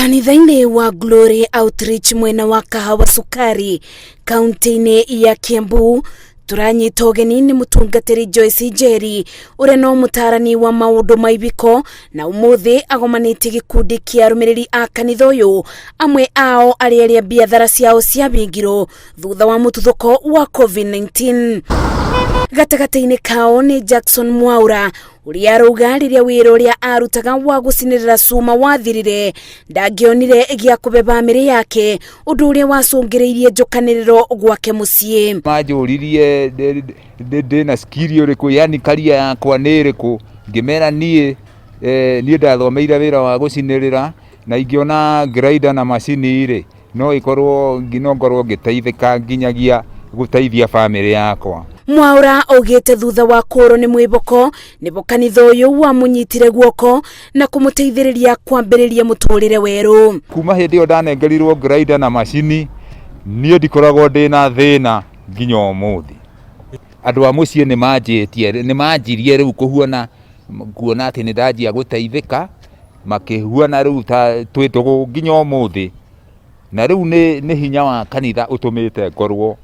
Kanitha-inĩ wa Glory Outreach mwena wa Kahawa Sukari kaunti-inĩ ya Kiambu tũranyita ũgeni nĩ mũtungatĩri Joyce Njeri ũrĩa no mũtarani wa maũndũ ma ibiko na ũmũthĩ agomanĩtie gĩkundi kĩa arũmĩrĩri a kanitha ũyũ amwe ao arĩa arĩa biathara ciao ciabingirwo thutha wa mũtuthũko wa COVID-19. Gatagatĩ-inĩ kao nĩ Jackson Mwaura ũrĩa arauga rĩrĩa wĩra ũrĩa arutaga wa gũcinĩrĩra cuma wathirire ndangĩonire gĩa kũbe bamĩrĩ yake ũndũ ũrĩa wacũngĩrĩirie njũkanĩrĩro gwake mũciĩ. Manjũririe ndĩna skill ĩrĩkũ, yani career yakwa nĩ ĩrĩkũ, ngĩmera niĩ niĩ ndathomeire wĩra wa gũcinĩrĩra na ingĩona grinder na macini rĩ, no ĩkorwo no ngorwo ngĩteithĩka nginyagia gũteithia bamĩrĩ yakwa. Mwaura augĩte thutha wa kũũrwo nĩ mwĩboko nĩbo kanitha ũyũ wamũnyitire guoko na kũmũteithĩrĩria kwambĩrĩria mũtũrĩre werũ. Kuma hĩndĩ ĩyo ndanengerirwo grinder na macini, niĩ ndikoragwo ndĩna thĩna nginya ũmũthĩ. Andũ a mũciĩ nĩ manjĩtie, nĩ manjirie rĩu kũhuana kuona atĩ nĩ ndanjia gũteithĩka, makĩhuana rĩu ta twĩ ndũgũ nginya ũmũthĩ. Na rĩu nĩ hinya wa kanitha ũtũmĩte ngorwo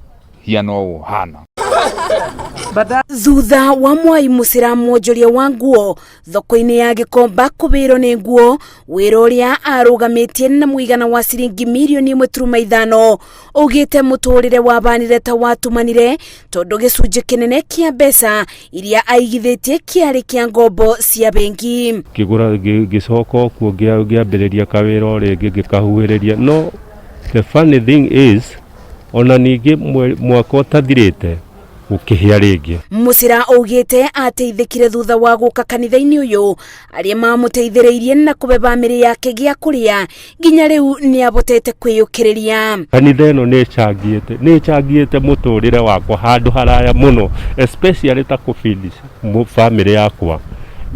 hiana ũũ hana. Thutha wa Mwai Mũcĩra mwonjoria wa nguo thoko-inĩ ya Gĩkomba kũbĩrwo nĩ nguo wĩra ũrĩa arũgamĩtie na mũigana wa ciringi mirioni 1.5 augĩte mũtũrĩre wabanire ta watumanire tondũ gĩcunjĩ kĩnene kĩa mbeca iria aigithĩtie kĩarĩ kĩa ngombo cia bengi. Ngĩgũra ngĩcoka kuo ngĩambĩrĩria kawĩra o rĩngĩ ngĩkahuhĩrĩria, no the funny thing is ona ningĩ mwaka ũtathirĩte gũkĩhĩa rĩngĩ. Mũcĩra augĩte ateithĩkire thutha wa gũka kanitha-inĩ ũyũ arĩa mamũteithĩrĩirie na kũbe bamĩrĩ yake gĩa kũrĩa nginya rĩu nĩ abotete kwĩyũkĩrĩria. Kanitha ĩno nĩ ĩcangĩte, nĩ ĩcangĩte mũtũrĩre wakwa handũ haraya mũno, especially ta kũ-feed bamĩrĩ yakwa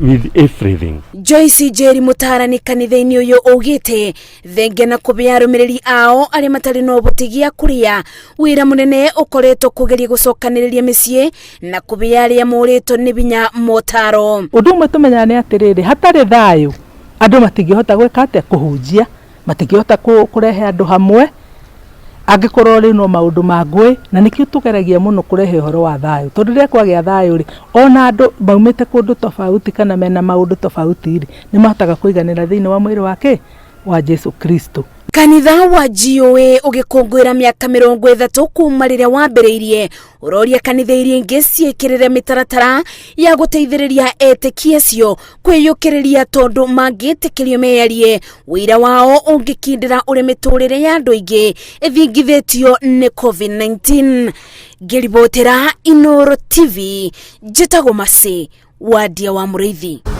with everything. Joyce Njeri mũtarani kanitha-inĩ ũyũ augĩte thenge na kũbĩa arũmĩrĩri ao arĩa matarĩ na ũhoti gĩa kũrĩa wĩra mũnene ũkoretwo kũgeria gũcokanĩrĩria mĩciĩ na kũbĩa arĩa morĩtwo nĩ binya motaro. Ũndũ ũmwe tũmenyaga nĩ atĩrĩrĩ, hatarĩ thayũ andũ matingĩhota gwĩka atĩa, kũhunjia, matingĩhota kũrehe andũ hamwe angĩkorwo rĩu no maũndũ ma ngũĩ, na nĩkĩo tũgeragia mũno kũrehe ũhoro wa thayũ, tondũ rĩrĩa kwagĩa thayũ rĩ, ona andũ maumĩte kũndũ tofauti kana mena maũndũ tofauti rĩ, nĩ mahotaga kũiganĩra thĩinĩ wa mwĩrĩ wake wa Jesu Kristo. Kanitha wa GOA ũgĩkũngũĩra mĩaka 30 kuma rĩrĩa wambĩrĩirie ũroria kanitha iria ingĩ ciĩkĩrĩre mĩtaratara ya gũteithĩrĩria etĩkia acio kwĩyũkĩrĩria tondũ mangĩtĩkĩrio meyarie wĩira wao ũngĩkindĩra ũrĩa mĩtũrĩre ya andũ aingĩ ĩthingithĩtio nĩ COVID-19. Ngĩribotera Inooro TV, njĩtagwo Mercy Wandia wa Mũrĩithi.